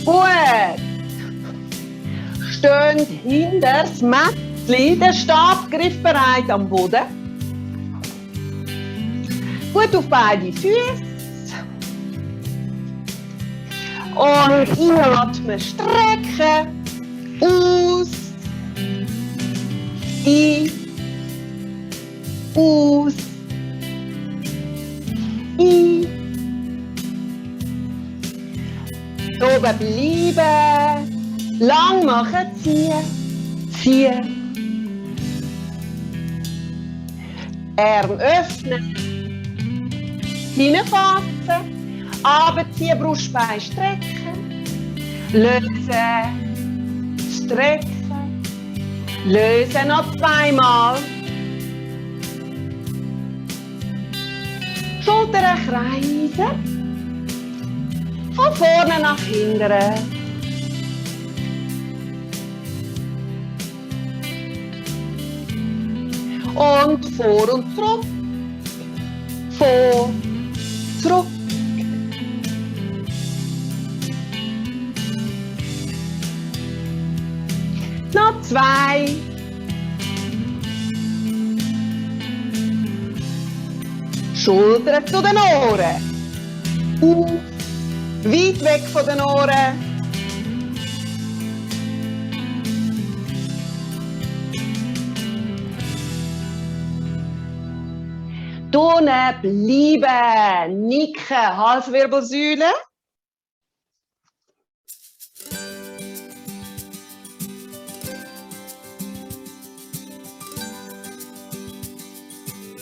Gut. Steht hinter das Mätzli, der Stab griffbereit am Boden. Gut auf beide Füße. Und einatmen, strecken. Aus. Ein. Aus. Ein. Oben bleiben. Lang machen, ziehen. Ziehen. Arm öffnen. Hineinfassen. Runterziehen, Brustbein strecken. Lösen. Strecken. Lösen noch zweimal. Schultern kreisen. Von vorne nach hinten. Und vor und zurück. Vor, zurück. Noch zwei. Schultern zu den Ohren. Weit weg von den Ohren. Unten bleiben. Nicken. Halswirbelsäule.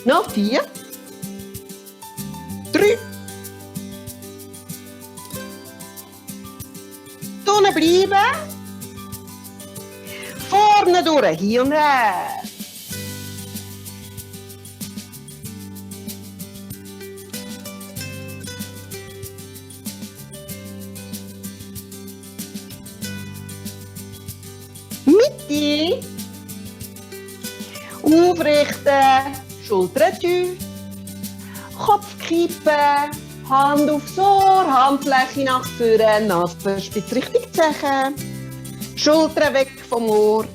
Noch 4. 3. Unten bleiben. Vorne durch. Hier und her. Mitte. Aufrichten. Schultern tief. Kopf kippen. Hand aufs Ohr. Handfläche nach vorne. Nasenspitze Richtung Zeche. Schultern weg vom Ohr.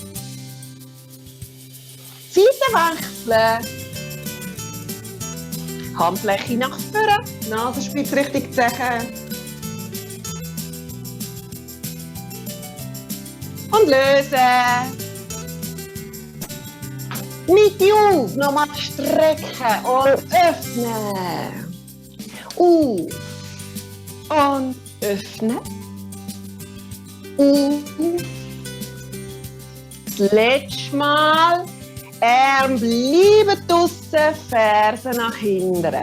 Seite wechseln. Handfläche nach vorne. Nasenspitze Richtung Zeche. Und lösen. Mitte auf, nochmal strecken und öffnen. Auf und öffnen. Auf. Das letzte Mal. Arm bleiben draussen, Fersen nach hinten.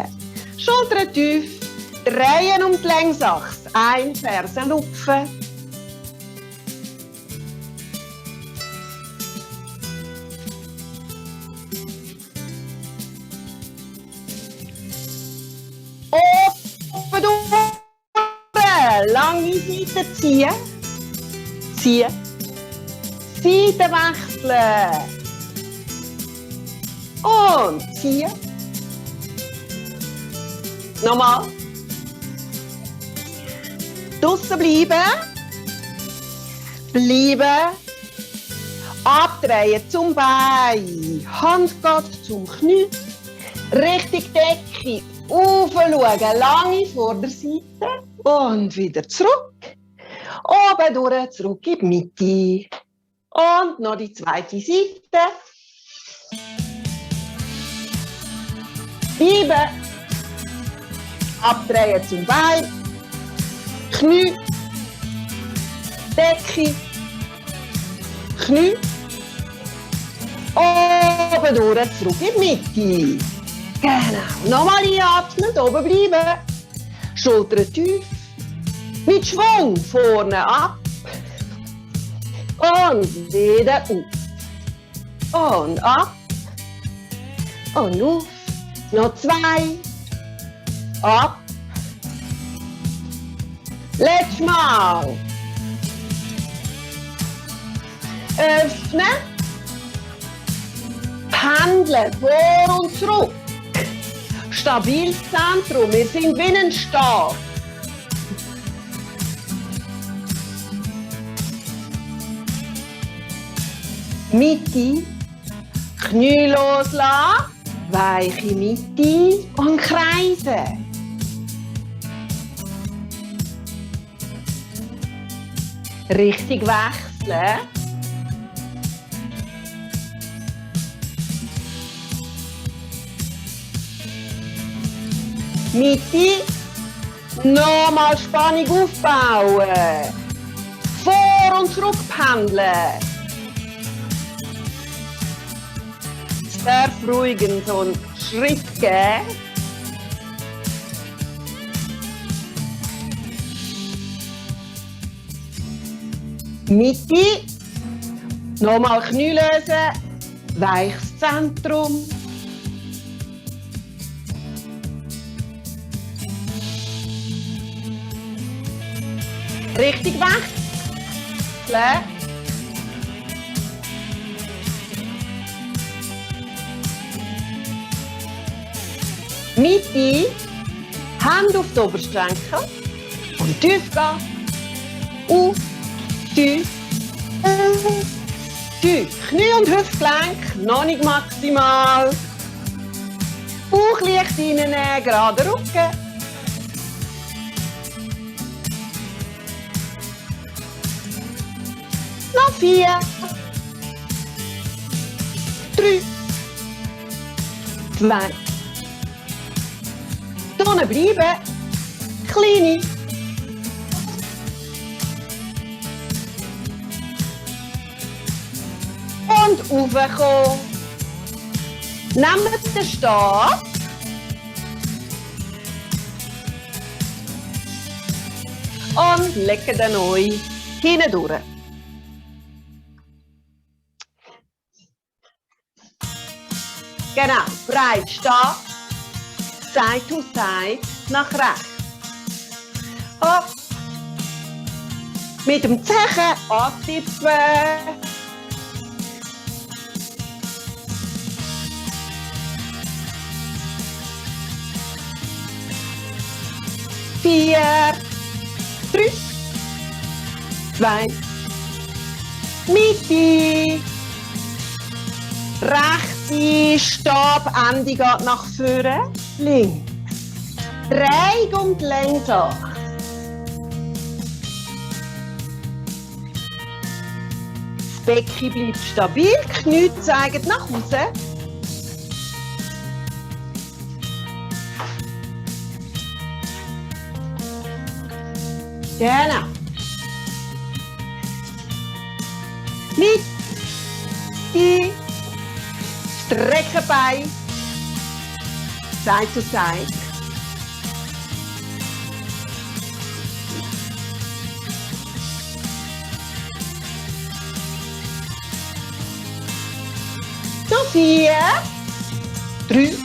Schultern tief, drehen um die Längsachse. Ein Fersen lupfen. Oben durch. Lange Seite ziehen. Ziehen. Seite wechseln. Und ziehen. Nochmal. Draussen bleiben. Bleiben. Abdrehen zum Bein. Hand geht zum Knie. Richtung Decke. Aufschauen. Lange Vorderseite. Und wieder zurück. Oben durch, zurück in die Mitte. Und noch die zweite Seite. Bleiben. Abdrehen zum Bein. Knie. Decke. Knie. Oben durch, zurück in die Mitte. Genau. Nochmal einatmen, oben bleiben. Schultern tief. Mit Schwung vorne ab. Und wieder auf. Und ab. Und auf. Noch 2. Ab. Letztes Mal. Öffnen. Pendeln vor und zurück. Stabiles Zentrum. Wir sind wie ein Stab. Mitte, Knie loslassen, weiche Mitte und kreisen. Richtung wechseln. Mitte, nochmal Spannung aufbauen. Vor- und zurück pendeln. Es darf ruhig so einen Schritt geben. Mitte, nochmal Knie lösen, weiches Zentrum. Richtig wechseln. Mitte, Hand auf die Oberschenkel und tief gehen. Auf, tief, tief. Knie und Hüftgelenk, noch nicht maximal. Bauch leicht reinnehmen, gerade Rücken. Noch 4, 3, 2. Hier bleiben. Kleine. Und raufkommen. Nehmt den Stab. Und legen den neu hinten durch. Genau, breit stehen, Side to Side, nach rechts. Hopp. Mit dem Zehen antippen. 4, 3, 2, Mitte. Rechte Stabende geht nach vorne, links. Drehung und Längsachse. Das Becken bleibt stabil, die Knie zeigen nach außen. Genau. Mitte. Strecken Bein. Side to Side. Noch 4, 3.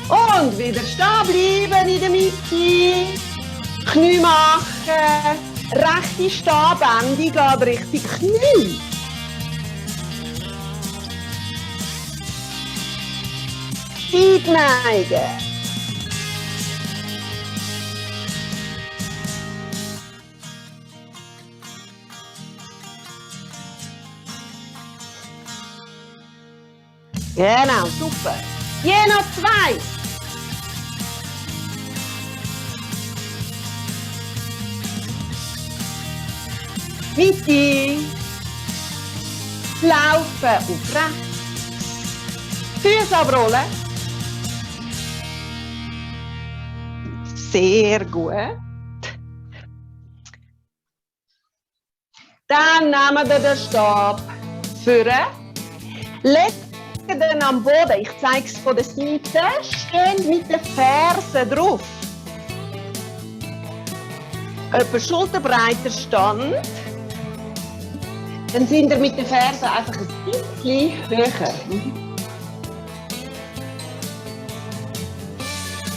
Und wieder stehen bleiben in der Mitte. Knie machen. Rechte Stabende geht Richtung Knie. Seite neigen. Genau, super. Je noch 2. Mitte. Laufen auf rechts. Füße abrollen. Sehr gut. Dann nehmen wir den Stab führen. Legen den am Boden. Ich zeige es von der Seite. Stehen mit den Fersen drauf. Etwa schulterbreiter Stand. Dann sind wir mit den Fersen einfach ein bisschen höher.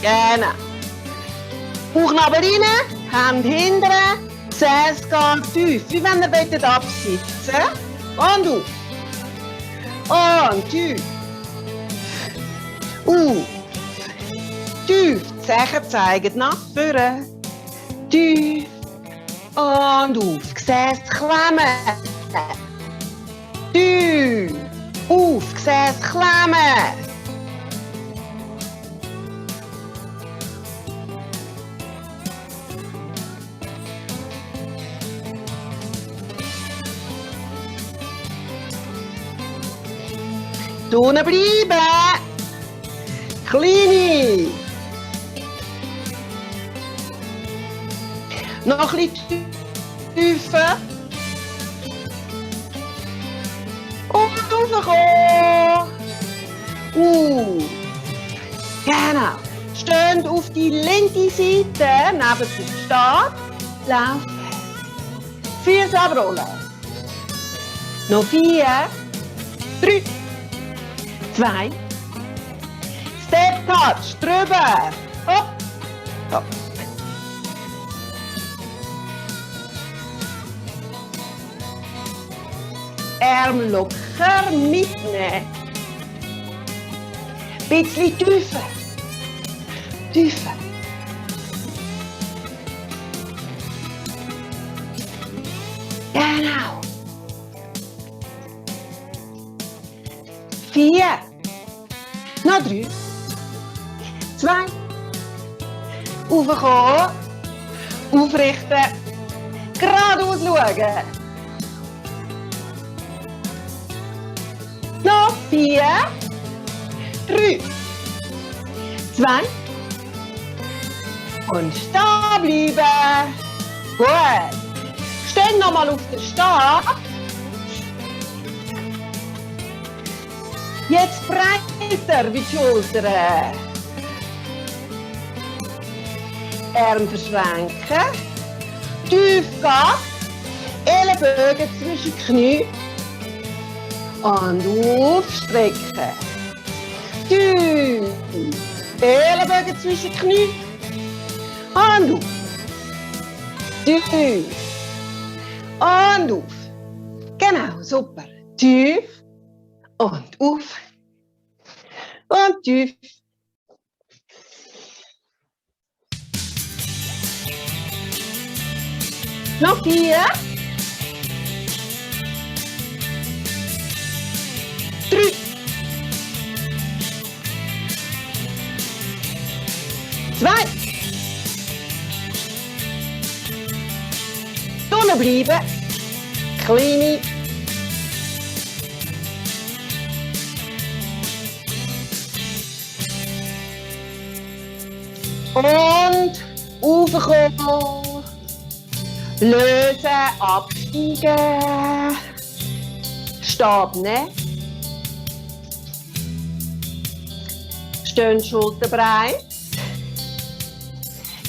Genau. Bauchnabel rein, Hände hinten, Gesäß geht tief, wie wenn ihr absitzen wollt. Und auf. Und tief. Auf. Tief. Die Zehen zeigen nach vorne. Tief. Und auf. Gesäß klemmen. Tief. Auf, Gesäß klemmen. Unten bleiben. Kleine. Noch ein bisschen tiefer. Und rauskommen. Genau. Stehend auf die linke Seite, neben dem Stab, laufen. Füße abrollen. Noch 4, 3, 2. Step Touch, drüber. Hopp, hopp. Arm locker mitnehmen. Bisschen tiefer. Tiefer. Genau. 4. Noch 3. 2. Raufkommen. Aufrichten. Geradeaus schauen. Noch 4. 3. 2. Und stehen bleiben. Gut. Stehen nochmal auf den Stab. Jetzt breiter wie die Schultern. Arm verschränken. Tief gehen. Ellenbogen zwischen die Knie. Und aufstrecken. Tief. Ellenbogen zwischen die Knie. Und auf. Tief. Und auf. Genau, super. Tief. Und auf. Und tief. Noch 4. 3. 2. Unten bleiben. Kleine. Und raufkommen. Lösen, absteigen. Stab nehmen. Stehen schulterbreit.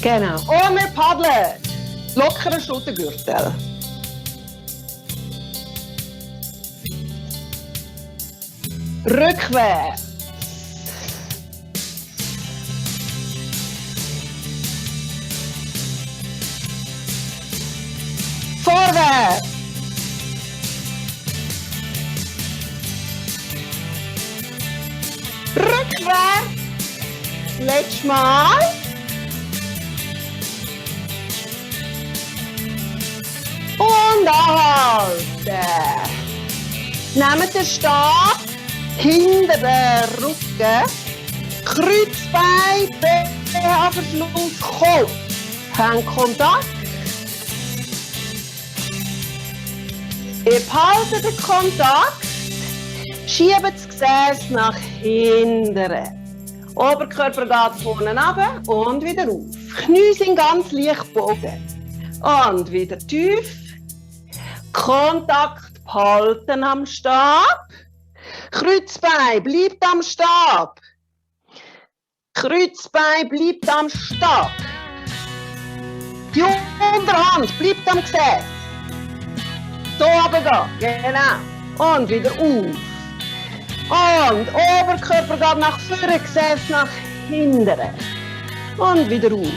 Genau. Und wir paddeln. Lockerer Schultergürtel. Rückwärts. Vorwärts. Rückwärts. Letztes Mal. Und anhalten. Nehmt den Stab hinter den Rücken. Kreuzbein, BH-Verschluss, Kopf. Handkontakt. Ihr behaltet den Kontakt. Schiebt das Gesäß nach hinten. Oberkörper geht vorne runter und wieder auf. Knie sind ganz leicht gebogen. Und wieder tief. Kontakt behalten am Stab. Kreuzbein bleibt am Stab. Kreuzbein bleibt am Stab. Die Unterhand bleibt am Gesäß. So runtergehen. Genau. Und wieder auf. Und Oberkörper geht nach vorne, Gesäß nach hinten. Und wieder auf.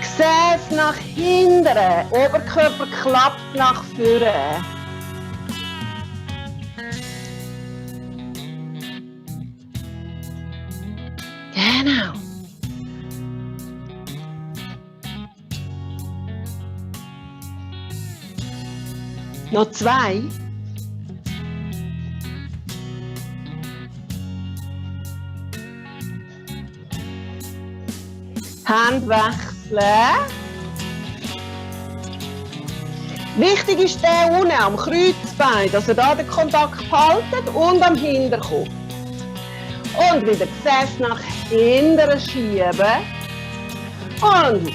Gesäß nach hinten. Oberkörper klappt nach vorne. Genau. Noch 2. Hände wechseln. Wichtig ist der unten am Kreuzbein, dass ihr da den Kontakt behaltet und am Hinterkopf. Und wieder Gesäß nach hinten schieben. Und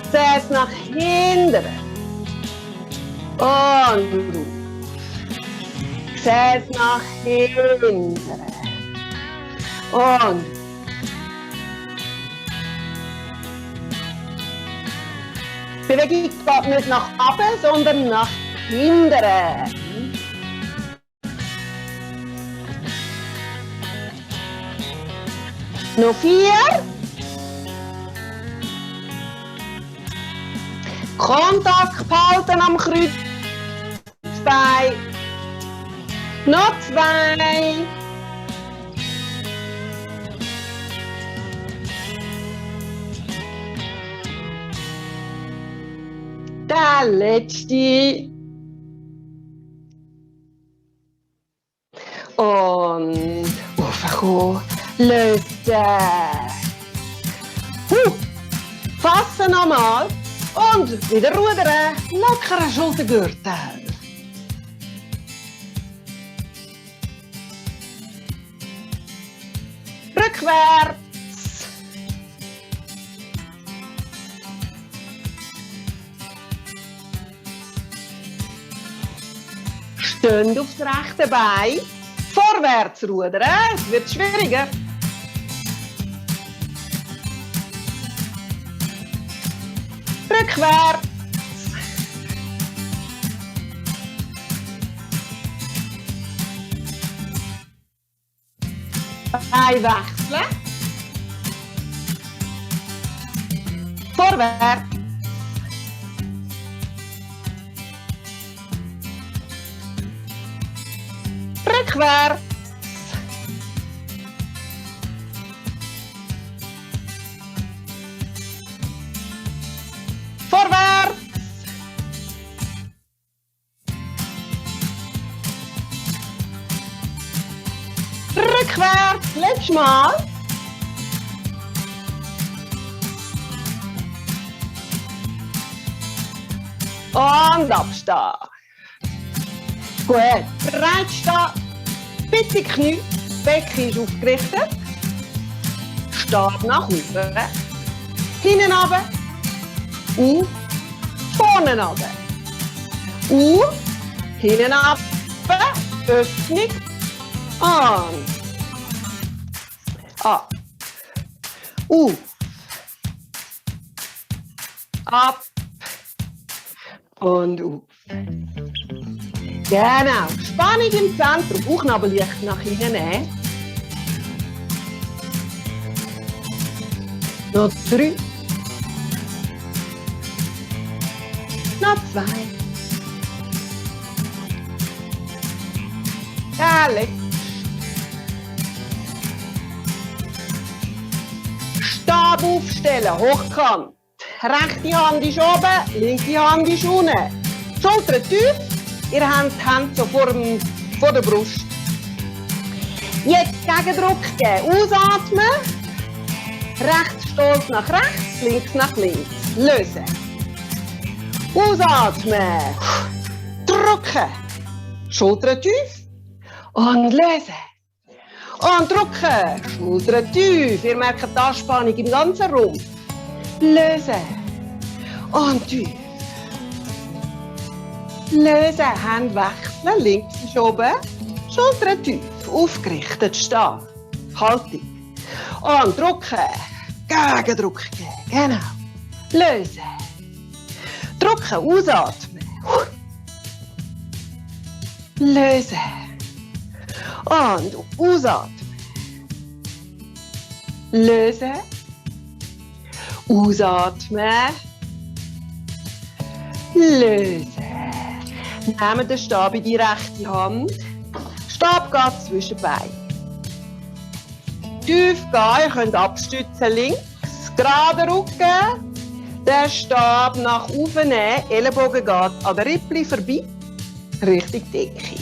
Gesäß nach hinten. Und Gesäß nach hinten. Und die Bewegung geht nicht nach oben, sondern nach hinten. Noch 4. Kontakt behalten am Kreuzbein. Noch 2. Der letzte. Und raufkommen. Lösen. Fassen nochmal. Und wieder rudern. Lockerer Schultergürtel. Rückwärts. Stehen auf das rechte Bein. Vorwärts rudern. Es wird schwieriger. Rückwärts. Bein wechseln. Vorwärts. Rückwärts. Vorwärts. Rückwärts. Letztes Mal. Und abstehen. Gut. Bereit stehen. Bitte Knie. Becken ist aufgerichtet. Stab nach oben. Hinten runter. Vorne runter. Hinten runter. Öffnung. Und. Ab. Ab. Und auf. Genau. Spannung im Zentrum. Bauchnabel leicht nach hinten nehmen. Noch 3. Noch 2. Herrlich. Stab aufstellen, hochkant. Rechte Hand ist oben, linke Hand ist unten. Schultern tief, ihr habt die Hände so vor der Brust. Jetzt Gegendruck geben. Ausatmen. Rechts stolz nach rechts, links nach links. Lösen. Ausatmen. Drücken. Schultern tief. Und lösen. Und drücken. Schultern tief. Ihr merkt die Anspannung im ganzen Rumpf. Lösen. Und tief. Lösen. Hände wechseln. Links ist oben. Schultern tief. Aufgerichtet stehen. Haltung. Und drücken. Gegendruck geben. Genau. Lösen. Drücken. Ausatmen. Lösen. Und ausatmen. Lösen. Ausatmen. Lösen. Nehmt den Stab in die rechte Hand. Stab geht zwischen die Beine. Tief gehen, ihr könnt abstützen links. Gerade Rücken. Den Stab nach oben nehmen, Ellenbogen geht an der Rippli vorbei, Richtung Decke.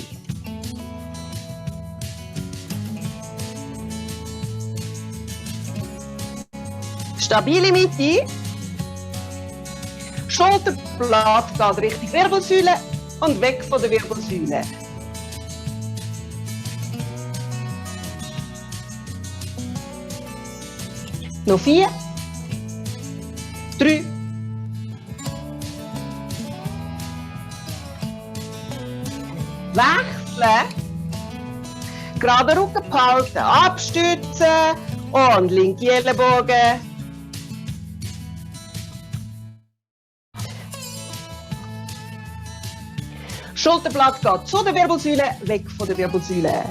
Stabile Mitte. Schulterblatt geht Richtung Wirbelsäule und weg von der Wirbelsäule. Noch 4, 3, wechseln, gerade Rücken behalten, abstützen und linke Ellenbogen. Schulterblatt geht zu der Wirbelsäule, weg von der Wirbelsäule.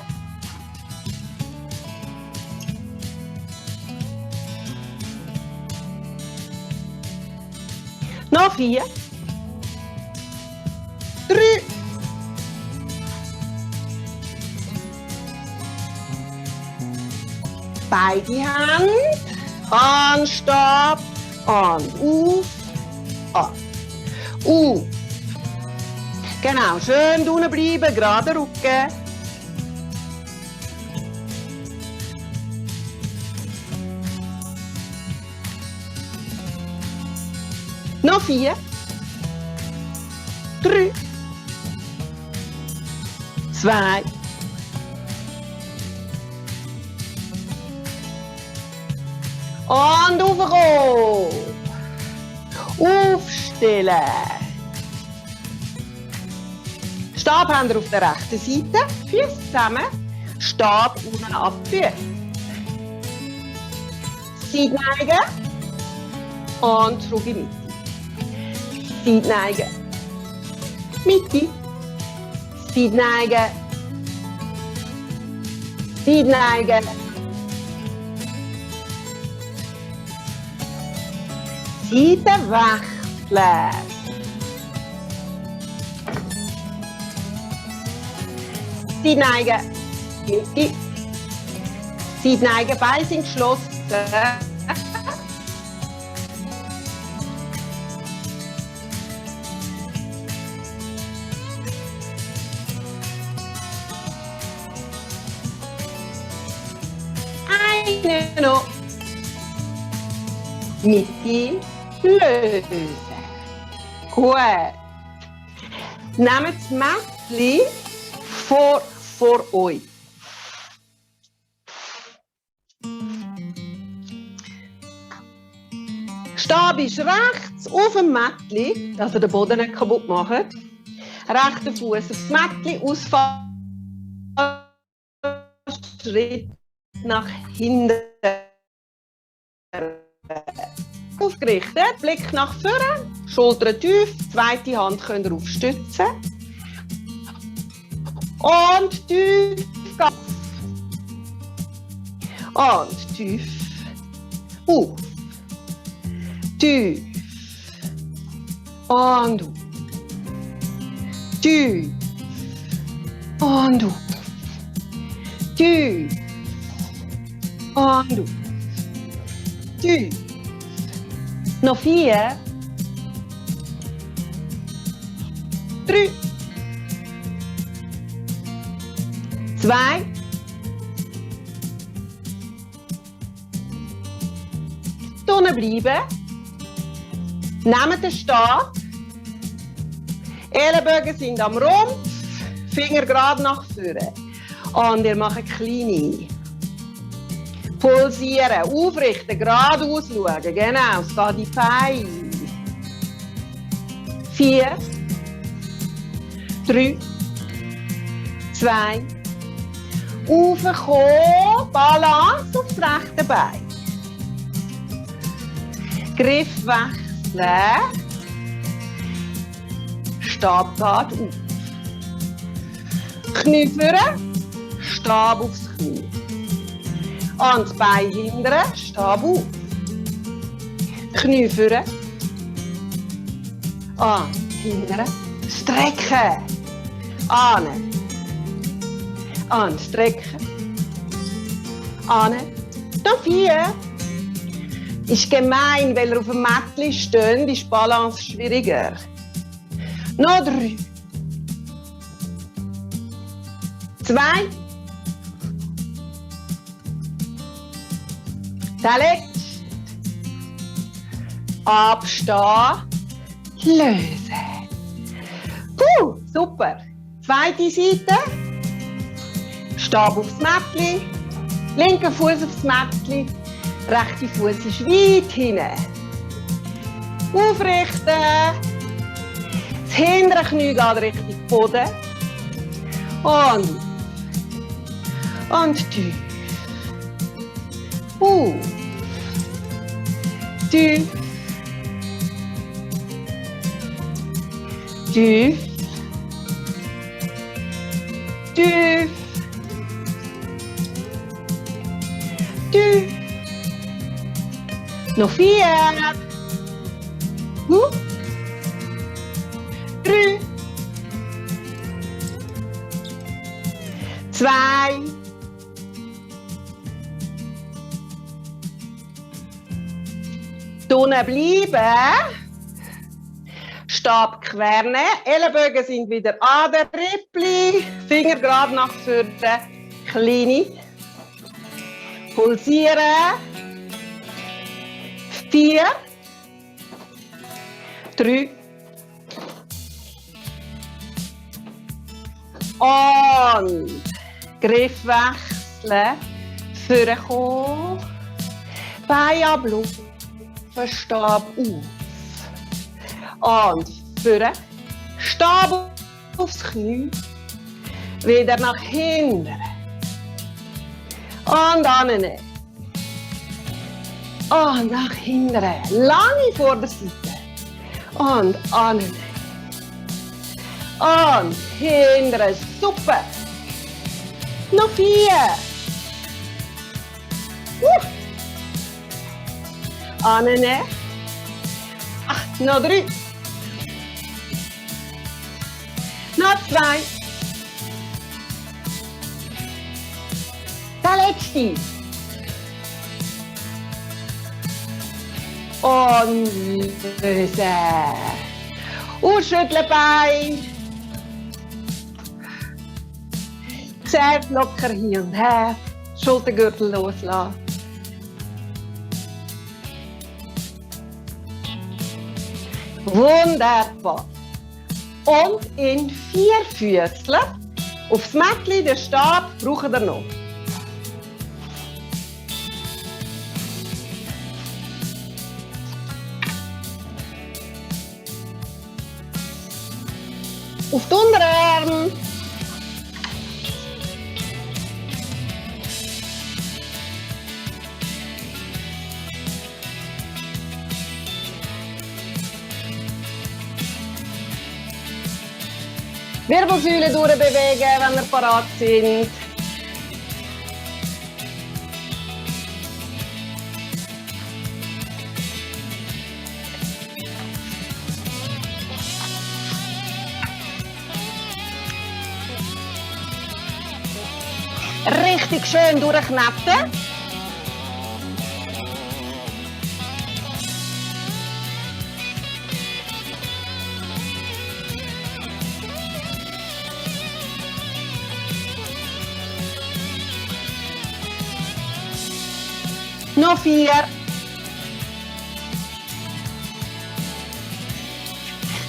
Noch 4, 3, beide Hände an Stab und auf, an, auf. Genau, schön unten bleiben, gerade Rücken. Noch 4, 3, 2, und aufkommen. Aufstellen. Stab haben wir auf der rechten Seite, Füße zusammen, Stab unten abführen. Seite neigen und zurück in die Mitte. Seite neigen, Mitte, Seite neigen, Seite neigen, Seite wechseln. Seite neigen, Mitte, Seite neigen, Beine sind geschlossen. Eine noch. Mitte, lösen. Gut. Nehmt das Mäppchen vor euch. Stab ist rechts auf dem Mäppchen, dass ihr den Boden nicht kaputt macht. Rechter Fuß aufs Mäppchen, Ausfall, Schritt nach hinten. Aufgerichtet, Blick nach vorne, Schultern tief, zweite Hand könnt ihr aufstützen. Und tief, Kopf. Und tief, auf. Tief. Und auf. Tief. Und auf. Tief. Und auf. Tief. Noch 4, 3, 2, unten bleiben, nehmt den Stab, Ellenbogen sind am Rumpf, Finger gerade nach vorne und ihr macht kleine. Pulsieren, aufrichten, geradeaus schauen, genau, es geht in die Beine. 4, 3, 2, aufkommen, Balance aufs rechte Bein. Griff wechseln, Stab geht auf. Knie vorne, Stab aufs Knie. Und das Bein hindern, Stab auf. Knie vorne. Und hindern. Strecken. Ahnen. Und strecken. Ahnen. Dann 4, Ist gemein, weil er auf dem Mättli steht, ist die Balance schwieriger. Noch 3. 2. Der letzte. Abstehen. Lösen. Super. Zweite Seite. Stab aufs Mättli. Linker Fuß aufs Mättli. Rechter Fuß ist weit hinten. Aufrichten. Das hintere Knie geht Richtung Boden. Und tief. Tief. Tief. Tief. Tief. Noch 4. 3. 2. Unten bleiben. Stab quernehmen. Ellenbogen sind wieder an der Rippli. Finger gerade nach vorne. Kleine. Pulsieren. 4. 3. Und Griff wechseln. Vorkommen. Bein ablaufen. Stab auf. Und vorne. Stab aufs Knie. Wieder nach hinten. Und annehmen. Und nach hinten. Lange Vorderseite. Und annehmen. Und hinten. Super. Noch 4. Annehmen. Noch 3. Noch 2. Der letzte. Und lösen. Ausschütteln Bein. Zähne locker hier und her. Schultergürtel loslassen. Wunderbar. Und in 4 Füßchen aufs Mättli, den Stab, brauchen wir noch. Auf die Unterarme. Wirbelsäule durchbewegen, wenn wir parat sind. Richtig schön durchkneten. Noch 4.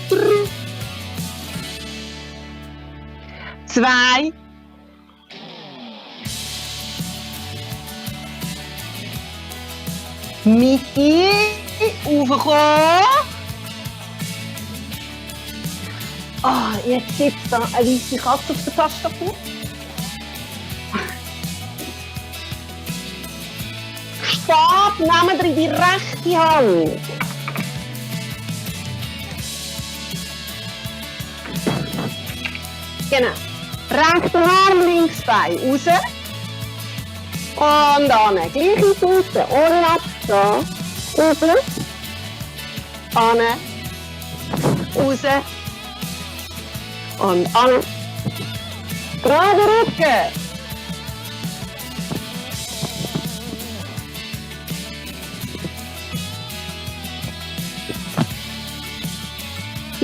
3. 2. Mitte. Raufkommen. Jetzt sitzt da eine weiße Katze auf der Tastatur. Stab nehmen wir in die rechte Hand. Genau. Rechter Arm, links Bein raus. Und an. Gleiche Seite, ohne abstehen. Raus. An. Raus. Und an. Gerade Rücken.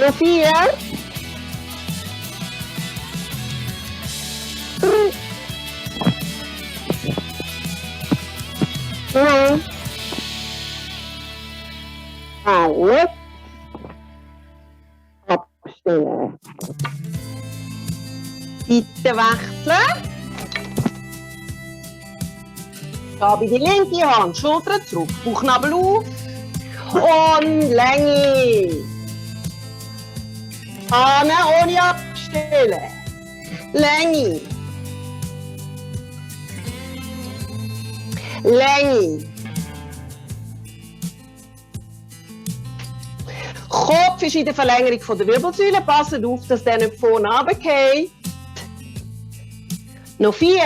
Noch 4. 3. 2. Alles. Abstellen. Seite wechseln. Da bei die linke Hand, Schultern zurück, Bauchnabel auf und Länge. Arme ohne abstellen. Länge. Länge. Kopf ist in der Verlängerung der Wirbelsäule. Passt auf, dass der nicht vorne runterfällt. Noch 4.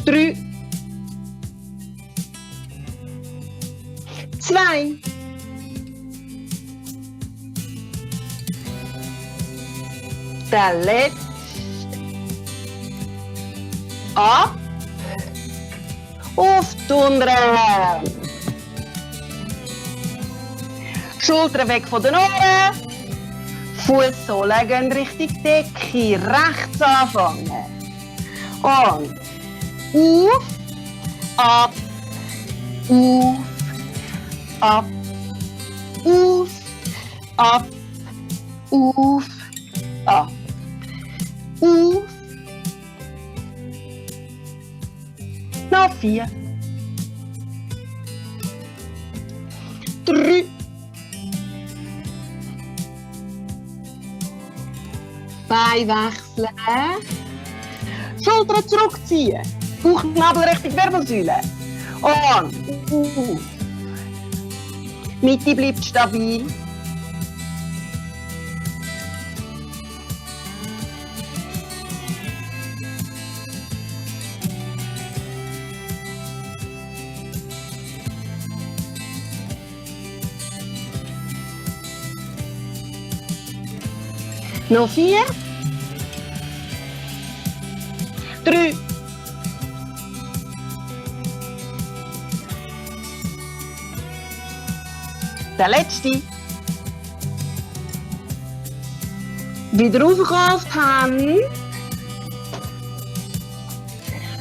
3. 2. Der letzte. Ab. Auf die Unterarme. Schultern weg von den Ohren. Fußsohlen gehen Richtung Decke. Rechts anfangen. Und auf, ab, auf, ab, auf, ab, auf, ab, auf. Noch 4. 3. Beine wechseln. Schultern zurückziehen. Bauchnabel Richtung Wirbelsäule. Und Mitte bleibt stabil. Noch 4. 3. 'Der letzte. Wieder raufkommen auf die Hände.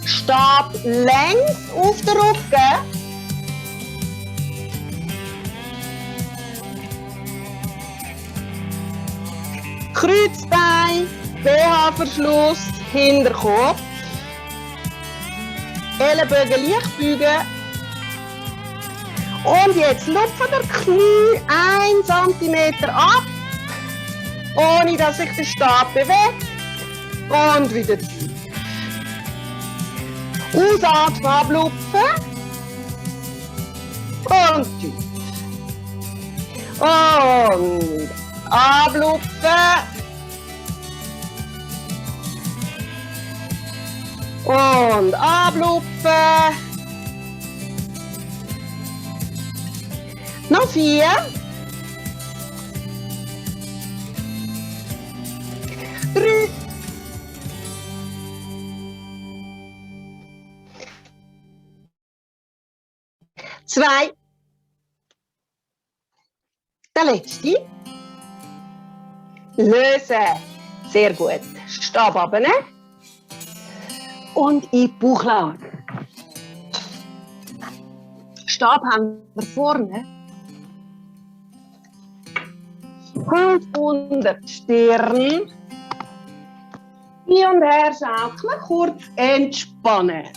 Stab längs auf den Rücken. Kreuzbein, BH-Verschluss, Hinterkopf. Ellenbogen leicht beugen. Und jetzt lupfen der Knie 1 cm ab, ohne dass sich der Stab bewegt. Und wieder tief. Ausatmen, ablupfen. Und tief. Und ablupfen. Und ablupfen. Noch 4. 3. 2. Der letzte. Lösen. Sehr gut. Stab runter. Und in die Bauchlage. Stab haben wir vorne. Hand unter die Stirn. Hin und her schaukeln, kurz entspannen.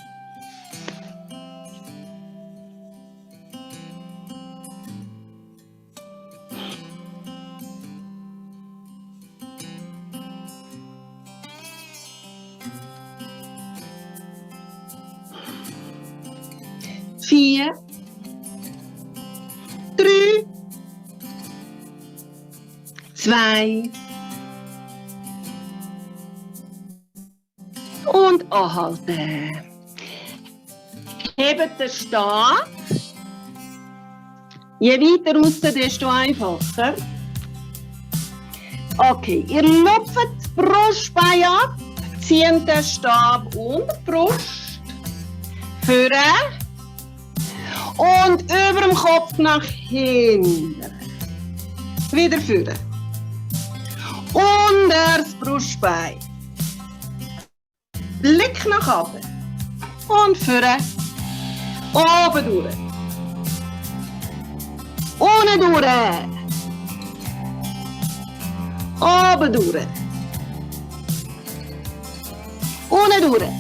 Vier, 3, 2 und anhalten. Hebt den Stab. Je weiter raus, desto einfacher. Okay, ihr lupft das Brustbein ab, zieht den Stab unter die Brust, führen Und über dem Kopf nach hinten. Wieder führen. Unter das Brustbein. Blick nach oben. Und führen. Oben durch. Unten durch. Oben durch. Unten durch.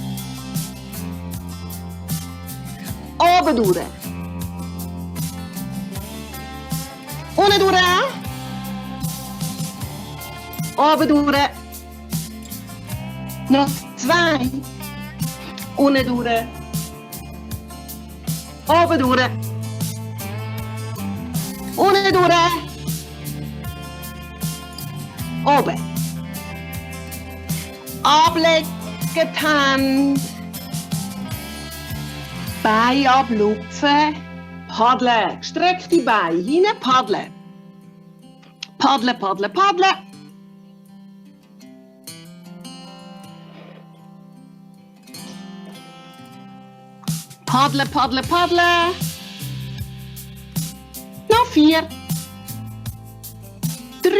Oben durch. Unten durch. Oben durch. Noch 2. Unten durch. Oben durch. Unten durch. Oben. Ablegen die Hände. Beine ablupfen. Paddeln. Streck die Beine. Hinein paddeln. Paddeln, paddeln, paddeln. Paddeln, paddeln, paddeln. Noch 4. 3.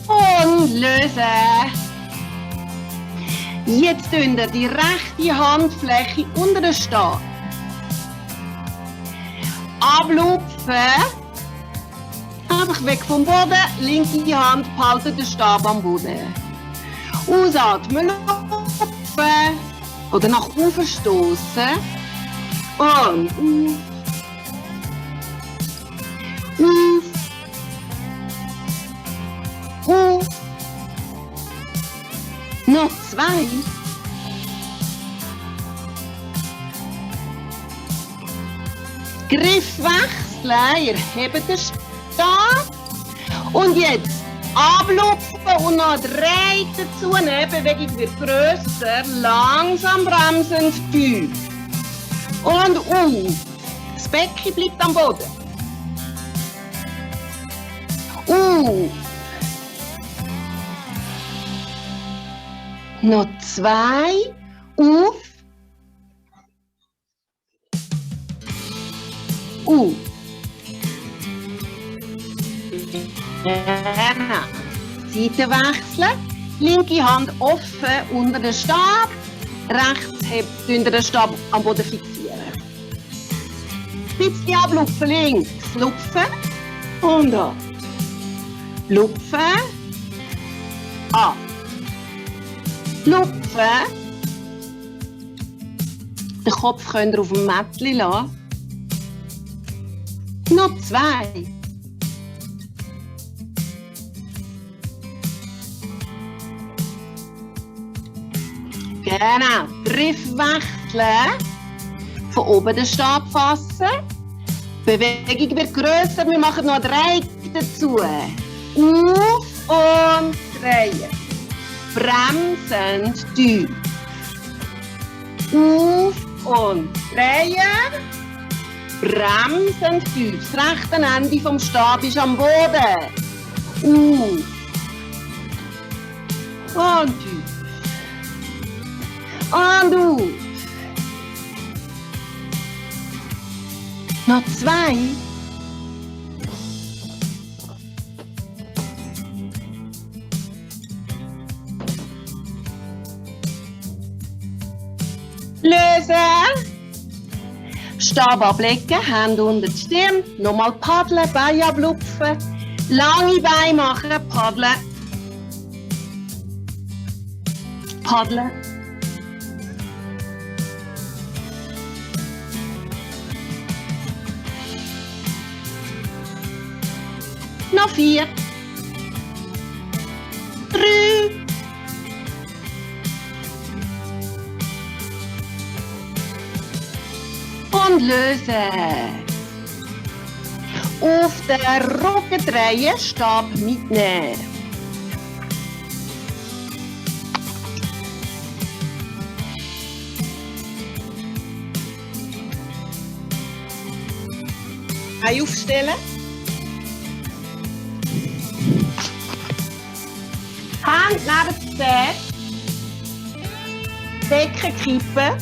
Und lösen. Jetzt tun wir die rechte Handfläche unter den Stab. Ablupfen. Einfach weg vom Boden. Linke Hand behalten den Stab am Boden. Ausatmen, lupfen. Oder nach oben stoßen. Und auf. Auf. Auf. Noch 2. Griff wechseln. Ihr hebt den Stab. Und jetzt ablupfen und noch 3 dazu. Die Bewegung wird grösser. Langsam bremsen, 5. Und auf. Das Becken bleibt am Boden. Auf. Noch 2. Auf. Auf. Genau. Seite wechseln. Linke Hand offen unter den Stab. Rechts hebt unter den Stab am Boden fixieren. Bisschen ablupfen. Links. Lupfen. Und ab. Lupfen. Ab. Lupfen. Den Kopf könnt ihr auf dem Mättchen lassen. Noch 2. Genau. Griff wechseln. Von oben den Stab fassen. Die Bewegung wird grösser. Wir machen noch 3 dazu. Auf und drehen. Bremsend tief. Auf und drehen. Bremsend tief. Das rechte Ende vom Stab ist am Boden. Und tief. Und auf. Noch 2. Lösen. Stab ablegen, Hände unter die Stirn. Nochmal paddeln, Beine ablupfen. Lange Beine machen, paddeln. Paddeln. Noch 4. 3. Und lösen. Auf den Rücken drehen, Stab mitnehmen. Aufstellen. Hand neben die Zähne. Becken kippen.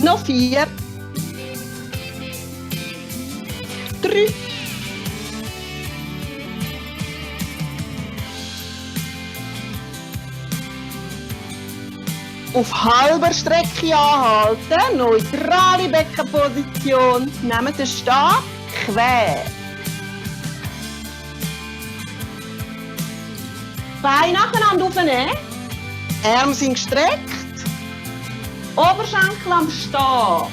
Noch 4. 3. Auf halber Strecke anhalten, neutrale Beckenposition. Nehmt den Stab quer. Beine nacheinander aufnehmen. Arme sind gestreckt. Oberschenkel am Stab.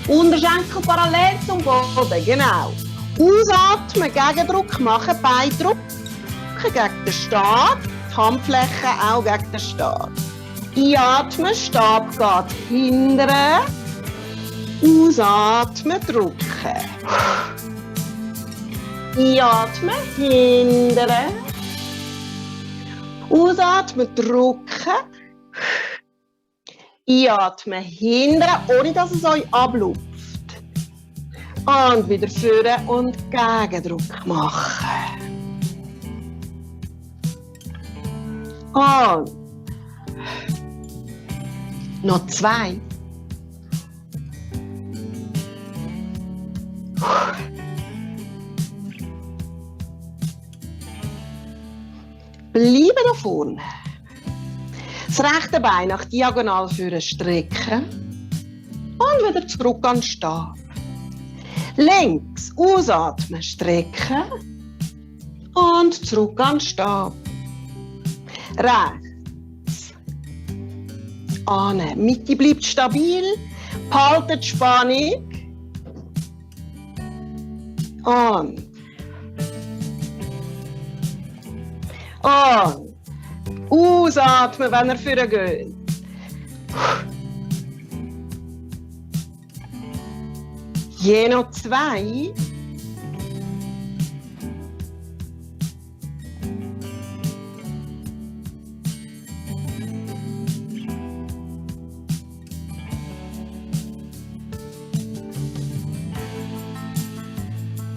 Unterschenkel parallel zum Boden, genau. Ausatmen, Gegendruck machen, Beine drücken gegen den Stab, die Handflächen auch gegen den Stab. Einatmen, Stab geht hindern. Ausatmen, drücken. Einatmen, hindern. Ausatmen, drücken. Einatmen, hindern, ohne dass es euch ablupft. Und wieder führen und Gegendruck machen. Und noch 2. Bleiben da vorne. Das rechte Bein nach diagonal führen strecken. Und wieder zurück an den Stab. Links ausatmen, strecken. Und zurück an den Stab. Rechts. Annehmen. Mitte bleibt stabil. Behaltet die Spannung. Und. Und. Ausatmen, wenn ihr führen geht. Je noch 2.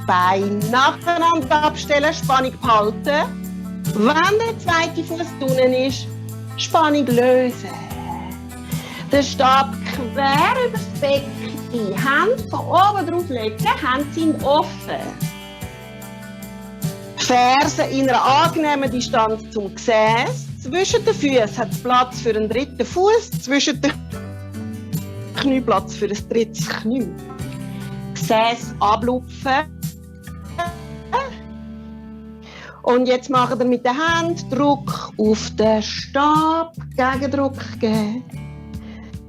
Beine nacheinander abstellen, Spannung behalten. Wenn der zweite Fuß unten ist, Spannung lösen. Den Stab quer über das Becken. Hände von oben drauf legen, Hände sind offen. Fersen in einer angenehmen Distanz zum Gesäß. Zwischen den Füßen hat es Platz für einen dritten Fuß, zwischen den Knien Platz für ein drittes Knie. Gesäß ablupfen. Und jetzt machen wir mit den Händen Druck auf den Stab, Gegendruck geben.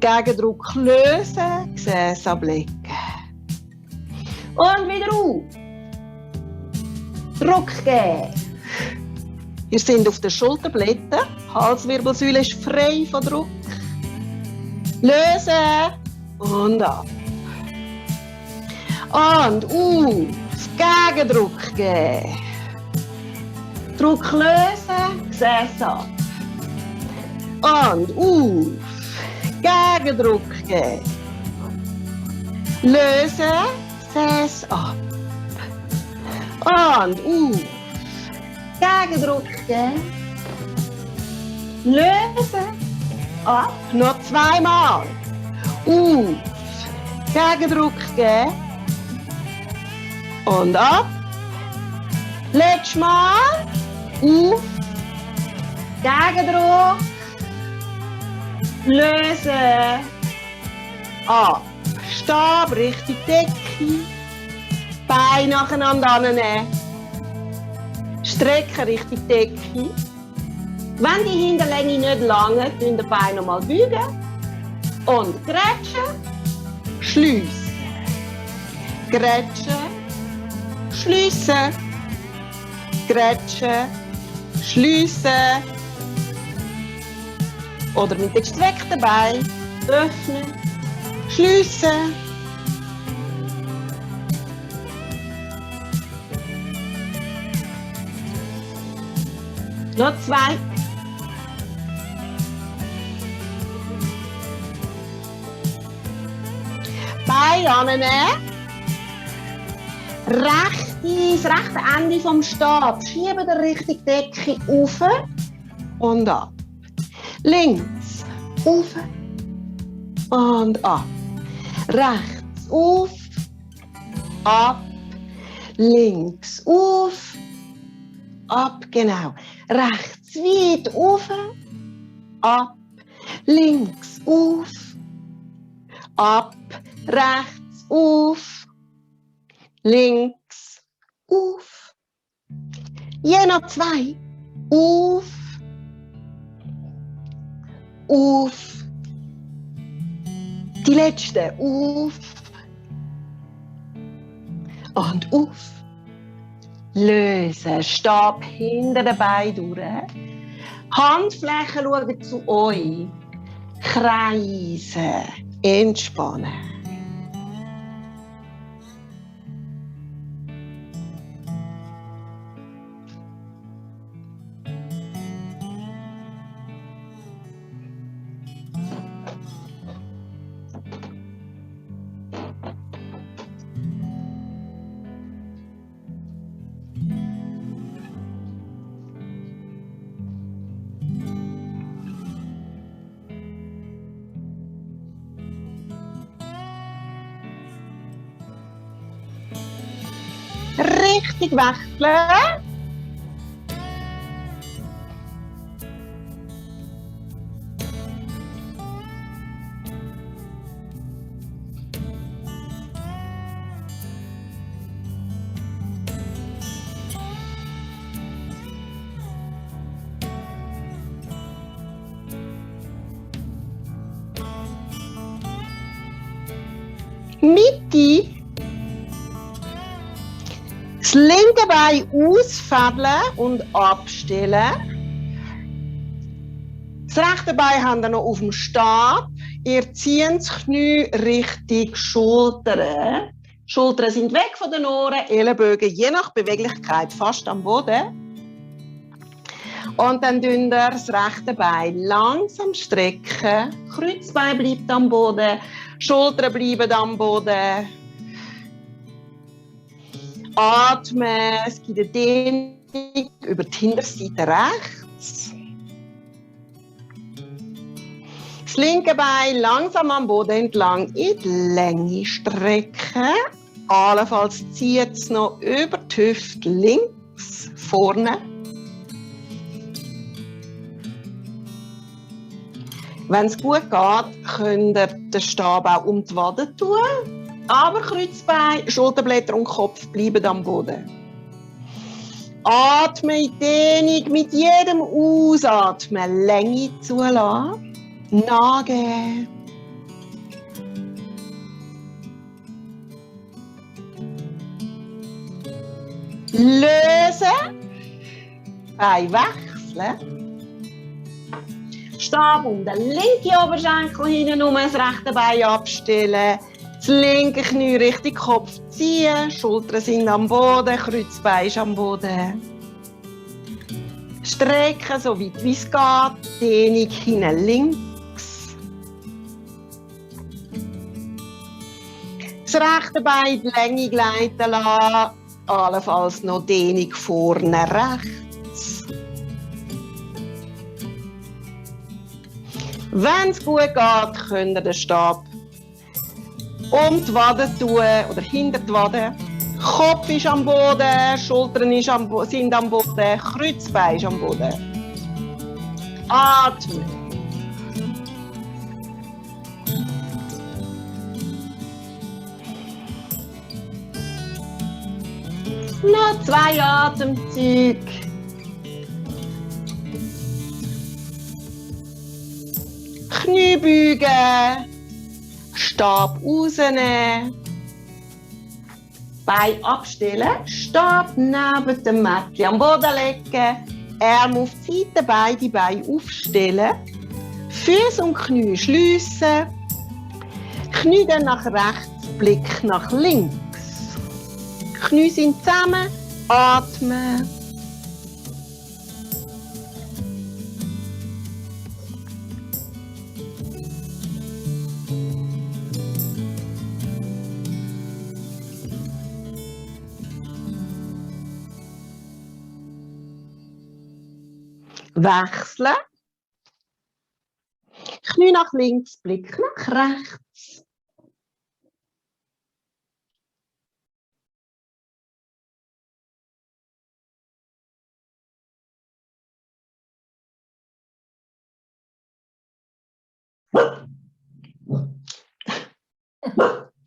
Gegendruck lösen, Gesäß ablegen. Und wieder auf. Druck geben. Wir sind auf den Schulterblättern. Halswirbelsäule ist frei von Druck. Lösen und ab. Und auf. Gegendruck geben. Druck lösen, Gesäß ab. Und auf. Gegendruck geben. Lösen, Gesäß ab. Und auf. Gegendruck geben. Lösen, ab. Noch 2 Mal. Auf. Gegendruck geben. Und ab. Letztes Mal. Auf. Gegendruck. Lösen. Ab. Stab Richtung Decke. Beine nacheinander annehmen. Strecken Richtung Decke. Wenn die Hinterlänge nicht lange, müsst ihr die Beine nochmal beugen. Und grätschen. Schliessen. Grätschen. Schliessen. Grätschen. Schliessen. Oder mit den gestreckten Beinen öffnen, schliessen. Noch 2. Bein annehmen. Das rechte Ende vom Stab schieben der Richtung Decke auf und ab. Links, auf und ab. Rechts, auf, ab. Links, auf, ab, genau. Rechts, weit, auf, ab. Links, auf, ab. Rechts, auf. Links, auf. Je noch 2. Auf. Auf. Die letzte. Auf. Und auf. Lösen. Stab hinter den Beinen durch. Handflächen schauen zu euch. Kreisen. Entspannen. Richtig wechseln. Mitte. Das linke Bein ausfädeln und abstellen. Das rechte Bein habt ihr noch auf dem Stab. Ihr zieht das Knie Richtung Schultern. Schultern sind weg von den Ohren, Ellenbögen je nach Beweglichkeit fast am Boden. Und dann dünnt ihr das rechte Bein langsam strecken. Kreuzbein bleibt am Boden, Schultern bleiben am Boden. Atmen, es gibt eine Dehnung über die Hinterseite rechts. Das linke Bein langsam am Boden entlang in die Länge strecken. Allenfalls zieht es noch über die Hüfte links vorne. Wenn es gut geht, könnt ihr den Stab auch um die Wade tun. Aber Kreuzbein, Schulterblätter und Kopf bleiben am Boden. Atme in Dehnung, mit jedem Ausatmen Länge zulassen. Nachgeben. Lösen. Bein wechseln. Stab um den linken Oberschenkel hinten um das rechte Bein abstellen. Das linke Knie Richtung Kopf ziehen, Schultern sind am Boden, Kreuzbein ist am Boden. Strecken, so weit wie es geht, Dehnung hinten links. Das rechte Bein die Länge gleiten lassen, allenfalls noch Dehnung vorne rechts. Wenn es gut geht, könnt ihr den Stab um die Wade tun oder hinter die Wade. Kopf ist am Boden, Schultern sind am Boden, Kreuzbein ist am Boden. Atmen. Noch 2 Atemzüge. Knie beugen. Stab rausnehmen. Bein abstellen. Stab neben dem Mättchen am Boden legen. Arme auf die Seite, beide Beine aufstellen. Füße und Knie schliessen. Knie dann nach rechts, Blick nach links. Knie sind zusammen. Atmen. Wechseln. Knie nach links, Blick nach rechts.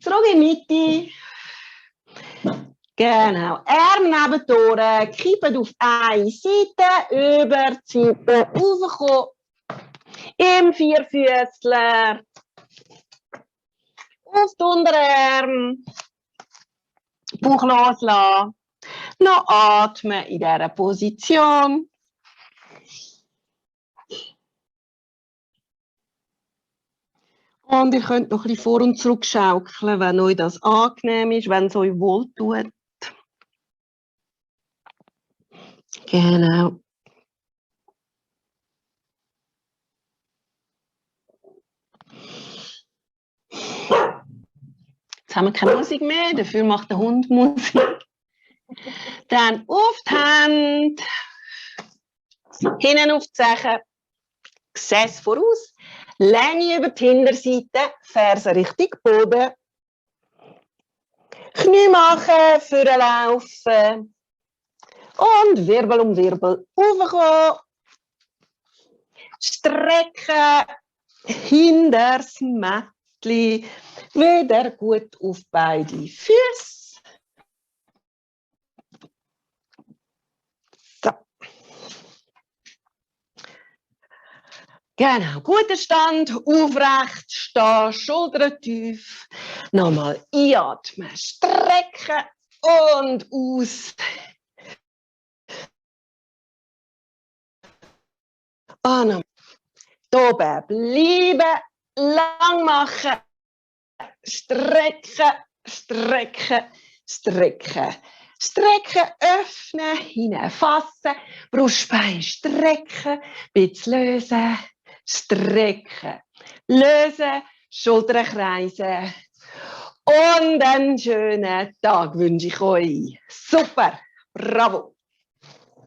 Zurück in die Mitte. Genau. Arm neben die Ohren, kippen auf eine Seite, über die Seite, raufkommen. Im Vierfüßler. Auf die Unterarm. Bauch loslassen. Noch atmen in dieser Position. Und ihr könnt noch ein bisschen vor und zurück schaukeln, wenn euch das angenehm ist, wenn es euch wohltut. Genau. Jetzt haben wir keine Musik mehr, dafür macht der Hund Musik. Dann auf die Hände, hinten auf die Zechen, Gesäß voraus, Länge über die Hinterseite, Ferse Richtung Boden. Knie machen, vorlaufen. Und Wirbel um Wirbel raufkommen. Strecken hinter das Mättli. Wieder gut auf beide Füße. So. Genau, guter Stand, aufrecht stehen, Schultern tief. Nochmal einatmen, strecken und aus. Und hier oben bleiben, lang machen, strecken, strecken, strecken. Strecken, öffnen, hineinfassen, Brustbein strecken, bisschen lösen, strecken, lösen, Schultern kreisen. Und einen schönen Tag wünsche ich euch. Super, bravo!